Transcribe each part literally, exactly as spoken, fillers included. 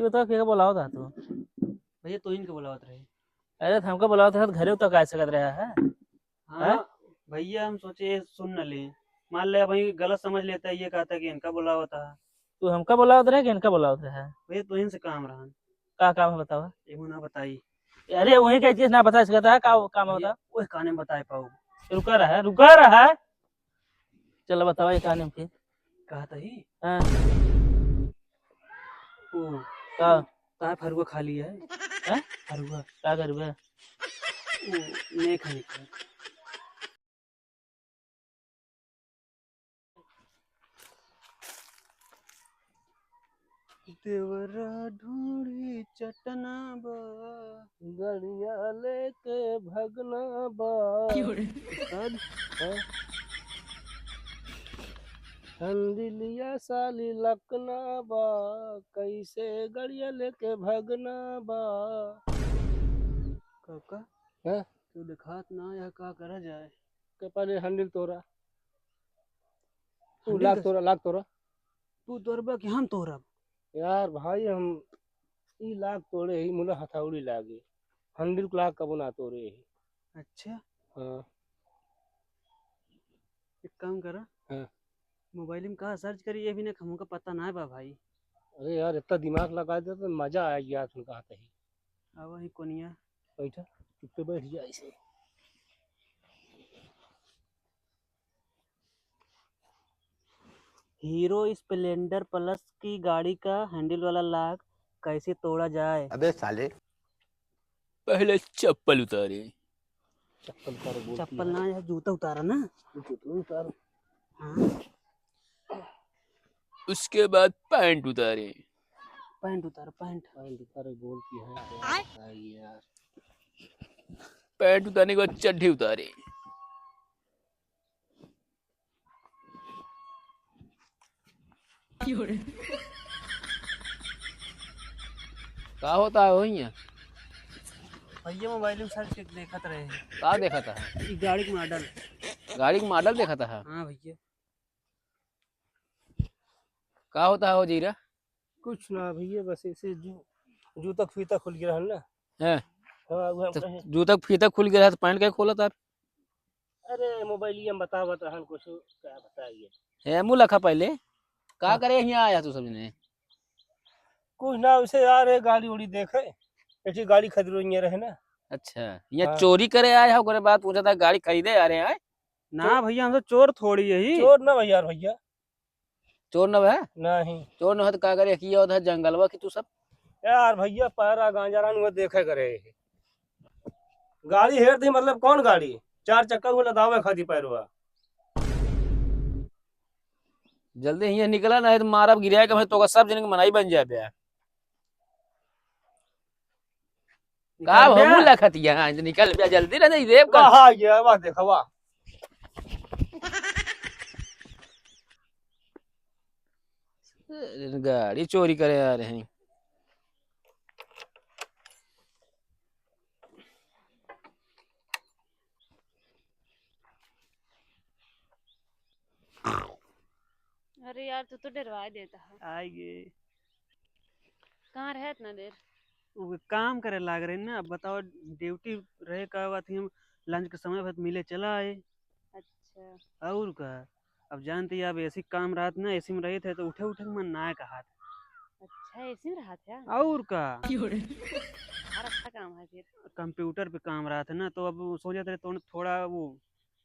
बताओ, के बोलावत रहा तू? भैया, तो इनके बोलावत रहे। अरे, तो हमका बोलावत रहा, तो घरे तक आ सकत रहा है। हाँ, हैं? भैया, हम सोचे सुन न ले, मान ले, अब वही गलत समझ लेता है, ये कहता कि इनका बोलावत है। तू हमका बोलावत रहे कि इनका बोलावत रहे? भैया, तो इनसे काम रहा। का काम है, बतावा? ये ना बताई। अरे, वही कह चीज ना बता सकता है, का काम है, ये बता। ओए, काने में बताए पाऊ। रुका रहा, रुका रहा। चलो, बतावा, ये काने में फिर। कहा तही? हाँ। ओ, का? ताय फरुआ खाली है। हैं? फरुआ। का करबे? ओ, नहीं खाने का। देवरा ढूंढी चटना बा। गड़िया लेके भगना बा। क्यों रे? उस्ताद, हाँ? हंडिलिया साली लकना बा, कैसे गड़िया लेके भगना बा। काका, हाँ? तू देखात ना, यह का करा जाए? के पहले हंडिल तोरा। तू हंडिल लाग दस। तोरा, लाग तोरा। तू तोरबा कि हम तोरब? यार भाई, हम ई लाग तोड़े ही, मुला हथौड़ी लागे। हंडिल को लाग कबो ना तोड़े ही। अच्छा। हाँ। एक काम करा। हाँ। मोबाइल में कहाँ सर्च करी, ये भी ना, हमका पता ना है बा भाई। अरे यार, इतना दिमाग लगा दे तो मजा आ गया तुम कहते ही। अब वही कोनिया। बैठा, चुप्पे बैठ जा ऐसे। हीरो स्प्लेंडर प्लस की गाड़ी का हैंडल वाला लाग कैसे तोड़ा जाए? अबे साले। पहले चप्पल उतारे। चप्पल उतारो बोलती चप्पल है। ना, यह जूता उतारा ना। जूता उतारो। हाँ। उसके बाद पैंट उतारे। पैंट उतारो, पैंट। पैंट उतारो बोलती है। आय। आई यार। पैंट उतारने के बाद चड्ढी उतारे। का होता है वही है? भैया मोबाइल में सर्च करके देखत रहे। का देखत है? ई गाड़ी के मॉडल। गाड़ी के मॉडल देखत है? हाँ भैया। का होता है वो जीरा? कुछ ना भैया, बस ऐसे जू-, जूता फीता खुल गया है ना। हैं? हाँ, वो हम तो कहे। जूता फीता खुल गया है तो पैंट का खोलत है? अरे, मोबाइलिया में बतावत रहन कुछ, का बताइए। हे, मुँह लखा पहले, का हाँ। करे हियाँ आया तू सब जने? कुछ ना, उसे आ रहे गाड़ी उड़ी देखे, ऐसी गाड़ी खरीद लो ये रहे ना। अच्छा, ये हाँ। चोरी करे आए हो, ओकरे बाद पूछा था गाड़ी खरीदे आ रहे हैं? ना तो भैया, हम तो चोर थोड़ी यही। चोर ना भैया, भैया। चोर न बा? नहीं। चोर न हो तो का करे, किया उधर जंगलवा की तू सब? यार भैया, पैरा गांजा रान वो देखे करे। गाड़ी हेर दी, मतलब कौन गाड़ी? चार चक्का वो लदावे खाती पैरवा। जल्दी हियाँ निकला, नहीं तो मारब गिराए के, मैं तो सब जन के मनाई बन जाए बे। का निकल बे। हमहू लखतिया, हाँ, निकल बे, जल्दी ना जाई, रेप कर। वाह, आ गया, वाह, देखा, वाह। गाड़ी चोरी करे आ रहे हैं। अरे यार, तू तो डरवा देता है। आइए। कहाँ रहे इतना देर? वो काम करे लाग रहे ना। अब बताओ, ड्यूटी रहे का बात, हम लंच के समय भर मिले चला आए। अच्छा। और का, अब जानते ही आप, एसी काम रहत ना, एसी में रहित है तो उठे उठे के मन ना कहत। अच्छा, एसी में रहत है? और का। क्यों रे? यार, अच्छा काम है फिर। कंप्यूटर पे काम रहत है ना, तो अब सोचत रहे तो थोड़ा वो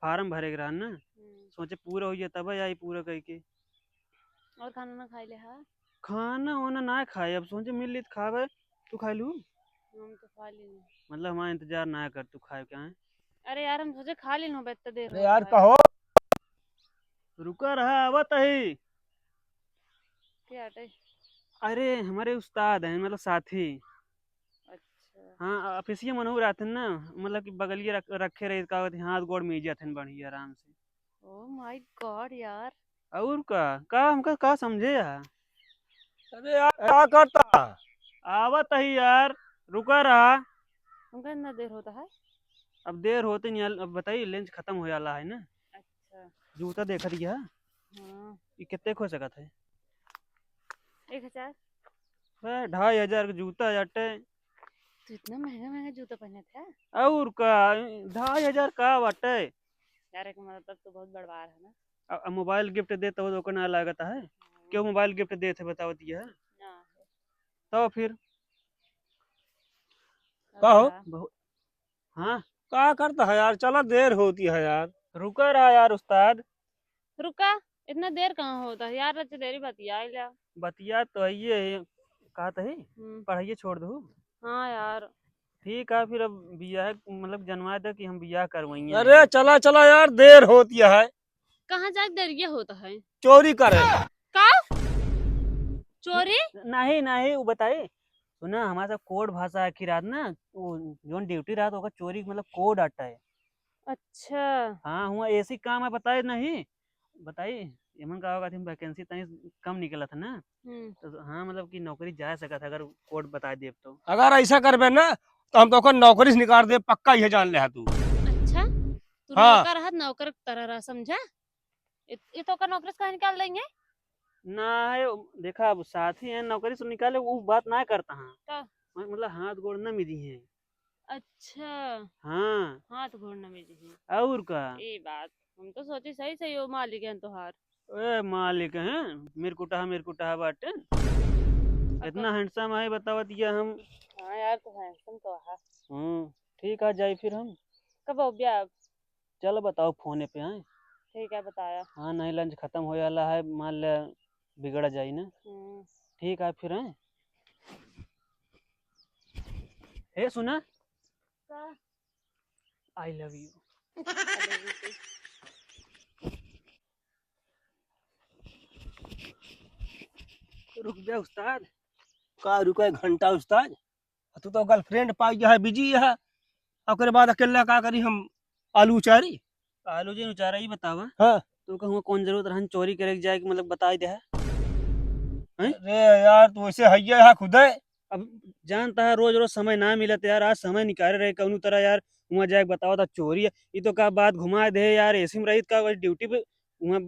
फार्म भरे के रहन ना, हम्म। सोचे पूरा हो गया तब आई पूरा करके। और खाना ना खाई ले हा? खाना वाना ना खाए, अब सोचे मिल ली तो खावे। तू खा लू? हम तो खा ली। मतलब हमारा इंतजार ना कर, तू खाए क्या है? अरे यार, हम सोचे खा ली लो, इतना देर अरे हो यार, गया। कहो। रुका रहा, आवत ही। क्या हटे? अरे, हमारे उस्ताद हैं, मतलब साथी। अच्छा। हाँ, ऑफिसिया मनहू रहते हैं ना, मतलब कि बगलिए रख, रखे रहे, का कहते हैं, हाथ गोड़ मीजत हैं बढ़िया आराम से। Oh my God यार। और का, का हमका का समझे यार? अरे यार, का करता? आवत ही यार, रुका रहा। हमका इतना देर होता है? अब देर होते नहीं, अब बताइए, लंच खत्म हो जाला है ना। अच्छा। जूता देखत गया। हाँ। ये कितने हो सकत है? एक हजार। है, ढाई हजार के जूता बाटे। तू इतना महंगा महंगा जूता पहनत है? और का, ढाई हजार का बाटे? यार, एक मतलब तू बहुत बड़वार है ना। अब, अब मोबाइल गिफ्ट देत हो तो ओकर ना लागत है? हाँ। क्यों मोबाइल गिफ्ट देत है, बतावत ये है? ना है। तो फिर? और का हो? का? बहु-, हाँ? का करता है यार? चला, देर होती है यार। रुका रहा यार उस्ताद। रुका, इतना देर कहाँ होता है यार? अच्छा, देरी बतिया ले। बतिया तो है ये, कहत है, हम्म। पढ़ाइए छोड़ दो। हाँ यार। ठीक है, फिर अब बियाह, मतलब, जनवा दे कि हम बियाह करवाइए। अरे चला, चला यार, देर होती है। कहाँ जाके देरिये होता है? चोरी करे। का? चोरी? नहीं, नहीं, वो बताई। सुना, हमारे सब कोड भाषा है कि रात ना, वो जोन ड्यूटी रहा तो ओकर चोरी, मतलब, कोड आटा है। अच्छा। हाँ, हुआ ऐसी काम है, बताए नहीं। बताई, एमन का होगा, वैकेंसी तनी कम निकलत है ना। हम्म। तो हाँ, मतलब कि नौकरी जा सकत है, अगर कोड बता देब तो। अगर ऐसा करबे ना, तो हम तो ओकर नौकरी से निकाल देब, पक्का ये जान ले तू। अच्छा, तू हाँ। नौकर है, नौकर की तरह रह, समझा? इत-, ये तो ओकर नौकरी से काहे निकाल देंगे? ना है, देखा, अब साथी हैं, नौकरी से निकाले, वो बात ना करता हाँ। का? म-, मतलब, हाथ गोड़ ना मिली हैं। अच्छा। हाँ। हाथ गोड़ ना मिली हैं। और का? ये बात, हम तो सोचे सही सही वो मालिक हैं तोहार। ए, मालिक हैं, मिरकुटहा, मिरकुटहा बाटे। अब इतना तो handsome है, बतावत ये हम। हाँ यार, तो handsome तो है। हम्म, ठीक है, जाई फिर हम। कब हो ब्याह? चल बताओ फोने पे, हैं? ठीक है, बताया। हाँ, नहीं, lunch खत्म हो जाला है, मान ले बिगड़ जाई ना। हम्म। ठीक है फिर, हैं? ए, सुना? का? I love you। I love you too। रुक जा उस्ताद। का रुका एक घंटा उस्ताद? तू तो girlfriend पाई है, busy है। ओकरे बाद अकेला का करी हम आलू उचारी? आलू जी उचारा ही बतावा। हाँ। तो कहूँ कौन जरूरत रहन चोरी करे के जाए के, मतलब, बताई दे है? हैं? अरे यार, तू ऐसे हइये है खुदे। अब जानता है, रोज रोज समय ना मिलत यार, आज समय निकाले रहे कौनो तरह यार, वहाँ जाए के बतावा था चोरी है। ये तो का बात घुमा दे यार, एसी में रहित का, वही ड्यूटी पे वहाँ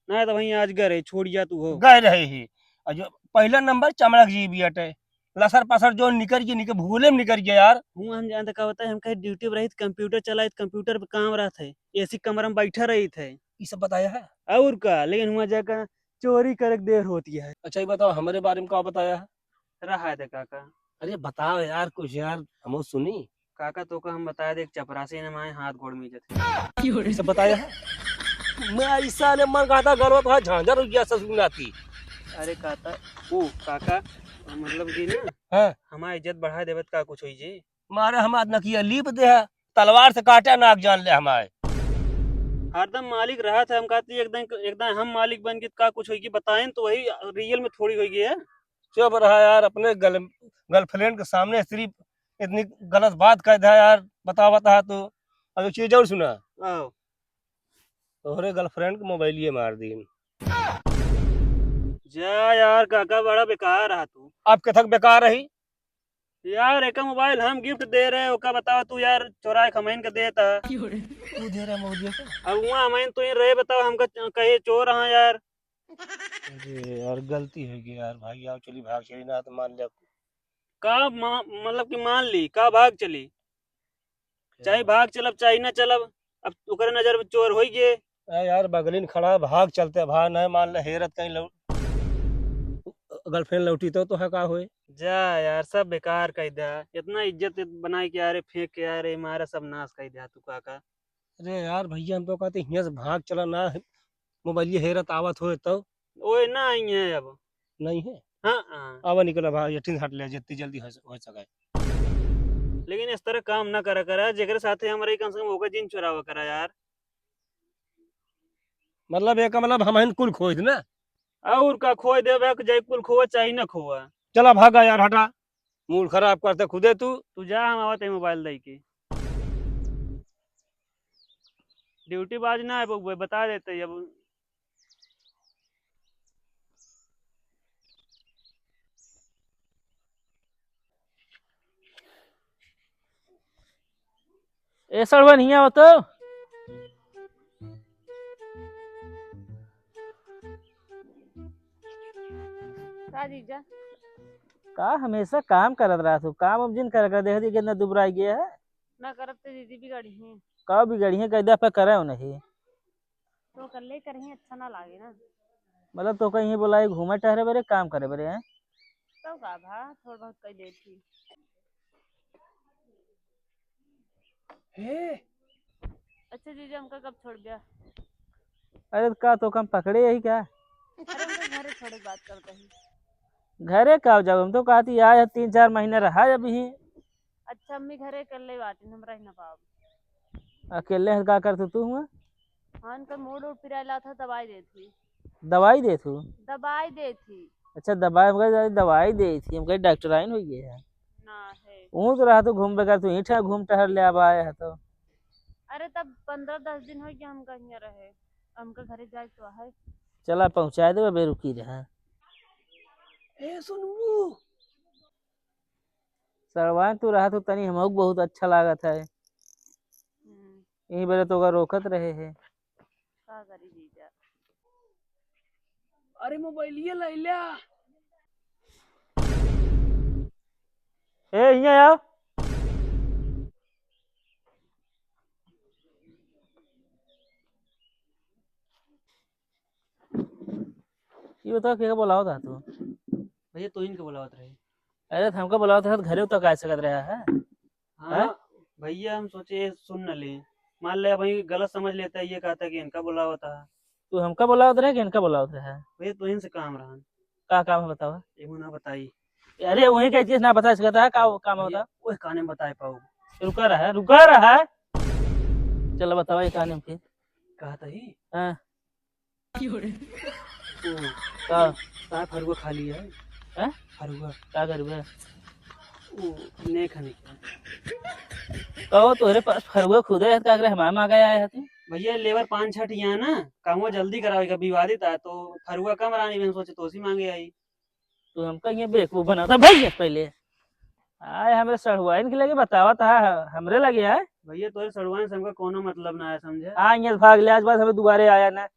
ना तो वहीं आज गए रहे, छोड़ गया तू हो। गए रहे ही। और जो पहला नंबर चमड़क जी भी अटे, लसर पसर जो निकल गया, निकल भूले में निकल गया यार। हूँ, हम जानते का बताए, हम कहे ड्यूटी पे रहित, कंप्यूटर चलाइत, कंप्यूटर पे काम रहत है, एसी कमरा में बैठा रहित है। ये सब बताया है? और का, लेकिन हुआ जाकर चोरी करे के देर होती है। अच्छा, ये बताओ, हमारे बारे में का बताया है? रहा है दे काका। अरे बताओ यार, कुछ यार, हमहू सुनी। काका, तोका हम बताए दे, एक चपरासी ने माए हाथ गोड़ में इज्जत। ये सब बताया है? मैं ऐसा ने मन कहता गलवा तो झांझर हो गया ससुर नाती। अरे काका, ओ काका, मतलब कि ना, हाँ। हमार इज्जत बढ़ा देबे त का कुछ होई जी? मारे हमार नकिया लीप दे है, तलवार से काटे नाक जान ले हमारे। हरदम मालिक रहत है, हम कहती एकदम, एकदम हम मालिक बन के का कुछ होई कि बताएं तो वही real में थोड़ी होई है। चुप रहा यार, अपने गर्ल-, girlfriend के सामने सिर्फ इतनी गलत बात कह दिया यार, बतावा, बतावा तो। अब एक चीज और सुना। आओ। तोहरे girlfriend के मोबाइलिए मार दी। जा यार काका, बड़ा बेकार रहा तू। अब कथक बेकार रही? यार, एका मोबाइल हम gift दे रहे, ओका बतावा तू यार, चोराए के हमइन के देता। तू दे रहा मोबाइल का? अब वहाँ हमइन तो ही रहे, बतावा, हमका च-, कहे चोर हाँ यार। अरे यार, गलती हो गई यार भाई, आओ चली, भाग चली ना तो मान ले। का मा-, मतलब कि मान ली, का भाग चली? चाहे भाग चलब, चाहे ना चलब, अब ओकरे नजर में चोर होई गे। ए यार, बगलिन खड़ा, भाग चलते, भाग नहीं मान ले, हेरत कहीं लौ-, girlfriend लौटी तो, तो है का होए? जा यार, सब बेकार कर दिया, इतना इज्जत बनाए के यारे, फेंक के यारे, मारा सब नाश कर दिया तू काका। अरे यार भैया, हम तो कहते हियाँ से भाग चला ना, मोबाइल ये हेरत आवत होए तो। ओए ना आई है अब। नहीं है? हाँ, हाँ। आवा निकला भाई, यठिन हट ले जितनी जल्दी हो स-, हो सके। लेकिन इस तरह काम ना करा करा, जेकरे साथे हम रही कम से कम ओकर जिन चुरावा करा यार। मतलब एका मतलब हम हन कुल खोई ना। और का खोए देबे के जाए कुल खोआ चाहे ना खोआ। चला भागा यार, हटा। मूड खराब करते खुदे तू। तू जा, हम आवत है मोबाइल दे के। ड्यूटी बाज ना है, बउआ, बता देते अब। ए सड़वन हिया हो तो। का जीजा? का हमेशा काम करत रहत हो? काम अब जिन कर, कर देख दी कितना दुबराई गया है। ना करब तो दीदी बिगड़ी हैं। का बिगड़ी है? कैदा पे करे हो नहीं। तो कर ले करही, अच्छा ना लागे ना। मतलब तो कहीं बोलाई घूमे टहरे बरे, काम करे बरे हैं? तो का भा, थोड़ बहुत कई देत ही। हे। अच्छा जीजा, हमका कब छोड़ गया? अरे का तो हम पकड़े यही का? अरे हमका घरे छोड़े के बात करते हैं। घरे का जाओ, हम तो कहती आए हैं, तीन चार महीने रहा अभी। अच्छा अम्मी घरे अकेले बाटी, हम रह ना पाओ। अकेले है का करते तू हुआ? हाँ, इनका मूड उड पिराइला था, दवाई देत ही। दवाई देत हूँ? दवाई देत ही। अच्छा, दवाई, हम कहे, दवाई देत ही, हम कहे डॉक्टराइन हो गए है। ना है। ऊँच रहा तो घूम बेकार, तू ईठा घूम टहर ले अब आए है तो। अरे तब पन्द्रह दस दिन हो गया हमका हियाँ रहे, हमका घरे जाए तो है। चला पहुँचाए देबे, बे रुकी रहा। ए सुनबू, सड़वाइन तू रहा तो तनी हमहू के बहुत अच्छा लागत है। हम्म। यही बेरे तो ओकर रोकत रहे है। का करी जीजा? अरे मोबाइलिया लैला। ए, हियाँ आओ। ये बताओ, के बोलावत रहा तू? भैया, तोहिन के बोलावत रहे। अरे, तो हमका बोलावत रहा, तो घरे तक आ सकत रहा है। हाँ, हैं? भैया, हम सोचे सुन न ले। मान ले, भाई गलत समझ लेता है, ये कहता कि इनका बोलावत है। तू हमका बोलावत रहे कि इनका बोलावत रहे? भैया, तोहिन से काम रहन। का काम है, बतावा? एहू ना बताई। अरे, वही का चीज ना बता सकता है, का काम है, भैया, बता? ओए, काने में बताए पाऊ। रुका रहा, रुका रहा। चलो, बतावा, ये काने में के? कहत ही? हाँ। ओ, का? का फरुआ खा लिया है? हैं? फरुआ। का करबे? ओ, नेक है, नेक है। कहो, तोहरे पास फरुआ खुदे है, का करे हमारे माँ गया है तू? भैया, लेबर पाँच छठ यहाँ ना, कामो जल्दी करावे का, विवादित है, तो फरुआ कम रानी बहन सोचे तोसी मांगे आई। तू हमका ये बेवकूफ बनाता भैया पहले। आए हमरे सड़ुआइन के लगे बतावा था, हमरे लगे आए। भैया, तोरे सड़ुआइन से हमका कोनो मतलब ना है, समझे? हाँ, ये भाग ले, आज बाद हमें दोबारे आया ना।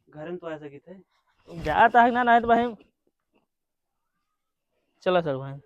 घर में तो ऐसा की थे। जाता है ना, नहीं तो भाई। चला सड़ुआइन।